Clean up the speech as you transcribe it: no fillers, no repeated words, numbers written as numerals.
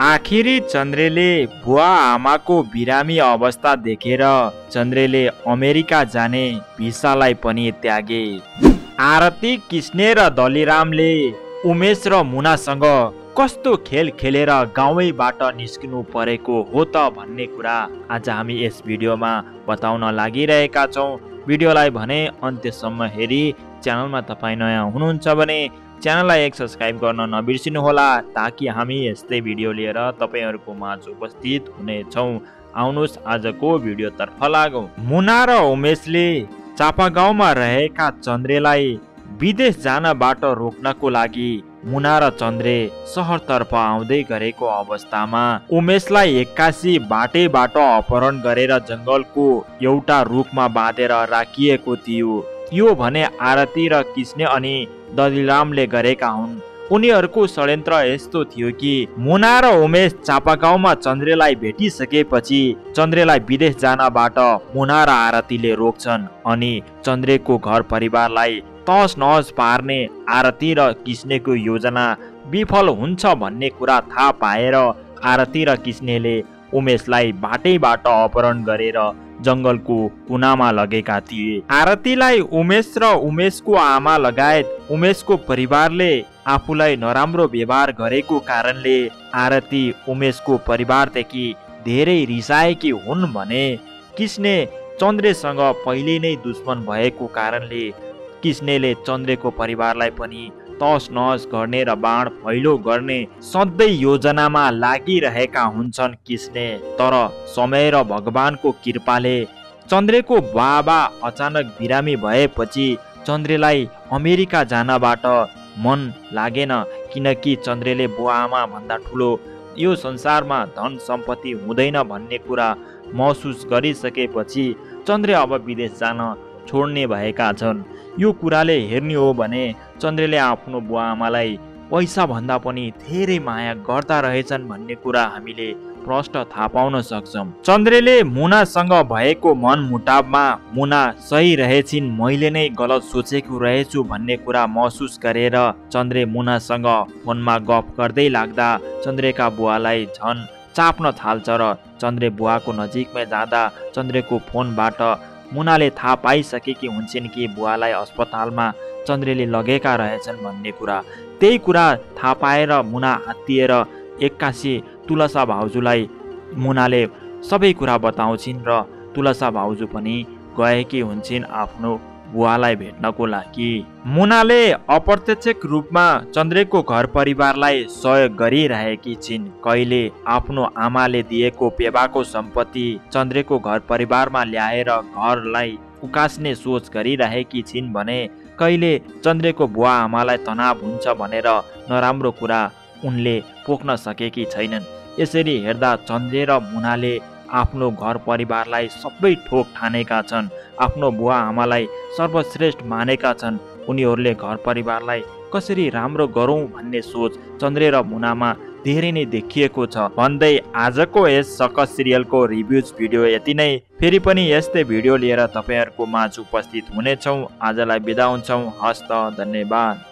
आखिरी चन्द्रेले बुवा आमाको बिरामी अवस्था देखेर चन्द्रेले अमेरिका जाने भिसालाई पनि त्यागे। आरती, किस्ने र दलिरामले उमेश र मुनासँग कस्तो खेल खेलेर गाउँबाट निस्किनु परेको हो त भन्ने कुरा आज हामी यस भिडियोमा बताउन लागिरहेका छौँ। भिडियोलाई भने अन्त्यसम्म हेरी च्यानलमा तपाईँ नयाँ हुनुहुन्छ भने च्यानललाई एक सब्स्क्राइब गर्न नबिर्सिनुहोला, ताकि हामी यस्तै भिडियो लिएर तपाईहरूको माझ उपस्थित हुनेछौँ। आउनुहोस् आजको भिडियोतर्फ लागौँ। मुना र उमेशले चापागाउँमा रहेका चन्द्रेलाई विदेश जानबाट रोक्नको लागि मुना र चन्द्रे सहरतर्फ आउँदै गरेको अवस्थामा उमेशलाई एक्कासी बाटैबाट अपहरण गरेर जङ्गलको एउटा रुखमा बाँधेर राखिएको थियो। यो भने आरती र किस्ने अनि दलिरामले गरेका हुन्। उनीहरूको षड्यन्त्र यस्तो थियो कि मुना र उमेश चापागाउँमा चन्द्रेलाई भेटिसकेपछि चन्द्रेलाई विदेश जानबाट मुना र आरतीले रोक्छन् अनि चन्द्रेको घर परिवारलाई तहस नहस पार्ने आरती र किस्नेको योजना विफल हुन्छ भन्ने कुरा थाहा पाएर आरती र किस्नेले उमेशलाई बाटैबाट अपहरण गरेर जङ्गलको कुनामा लगेका थिए। आरतीलाई उमेश र उमेशको आमा लगायत उमेशको परिवारले आफूलाई नराम्रो व्यवहार गरेको कारणले आरती उमेशको परिवारदेखि धेरै रिसाएकी हुन् भने किस्ने चन्द्रेसँग पहिले नै दुश्मन भएको कारणले किस्नेले चन्द्रेको परिवारलाई पनि तहस नहस गर्ने र बाण फैलो गर्ने सधैँ योजनामा लागिरहेका हुन्छन् किस्ने। तर समय र भगवानको कृपाले चन्द्रेको बाबा अचानक बिरामी भएपछि चन्द्रेलाई अमेरिका जानबाट मन लागेन, किनकि चन्द्रेले बुवा आमा भन्दा ठुलो यो संसारमा धन सम्पत्ति हुँदैन भन्ने कुरा महसुस गरिसकेपछि चन्द्रे अब विदेश जान छोड्ने भएका छन्। यो कुराले हेर्ने हो भने चन्द्रेले आफ्नो बुवा आमालाई पैसा भन्दा पनि धेरै माया गर्दा रहेछन् भन्ने कुरा हामीले प्रष्ट थाहा पाउन सक्छौँ। चन्द्रेले मुनासँग भएको मनमुटावमा मुना सही रहेछिन्, मैले नै गलत सोचेको रहेछु भन्ने कुरा महसुस गरेर चन्द्रे मुनासँग फोनमा गफ गर्दै लाग्दा चन्द्रेका बुवालाई झन् चाप्न थाल्छ र चन्द्रे बुवाको नजिकमै जाँदा चन्द्रेको फोनबाट मुनाले थाहा पाइसकेकी हुन्छन् कि बुवालाई अस्पतालमा चन्द्रेले लगेका रहेछन् भन्ने कुरा। त्यही कुरा थाहा पाएर मुना हात्तिएर एक्कासी तुलसा भाउजूलाई मुनाले सबै कुरा बताउँछिन् र तुलसा भाउजू पनि गएकी हुन्छन् आफ्नो बुवालाई भेट्नको लागि। मुनाले अप्रत्यक्ष रूपमा चन्द्रेको घर परिवारलाई सहयोग गरिरहेकी छिन्। कहिले आफ्नो आमाले दिएको पेवाको सम्पत्ति चन्द्रेको घर परिवारमा ल्याएर घरलाई उकास्ने सोच गरिरहेकी छिन् भने कहिले चन्द्रेको बुवा आमालाई तनाव हुन्छ भनेर नराम्रो कुरा उनले पोख्न सकेकी छैनन्। यसरी हेर्दा चन्द्रे र मुनाले आफ्नो घर परिवारलाई सबै ठोक ठानेका छन्, आफ्नो बुवा आमालाई सर्वश्रेष्ठ मानेका छन्। उनीहरूले घर परिवारलाई कसरी राम्रो गरौँ भन्ने सोच चन्द्रे र मुनामा धेरै नै देखिएको छ भन्दै आजको यस सकस सिरियलको रिभ्युज भिडियो यति नै। फेरि पनि यस्तै भिडियो लिएर तपाईँहरूको माझ उपस्थित हुनेछौँ। आजलाई बिदा हुन्छौँ। हस्त, धन्यवाद।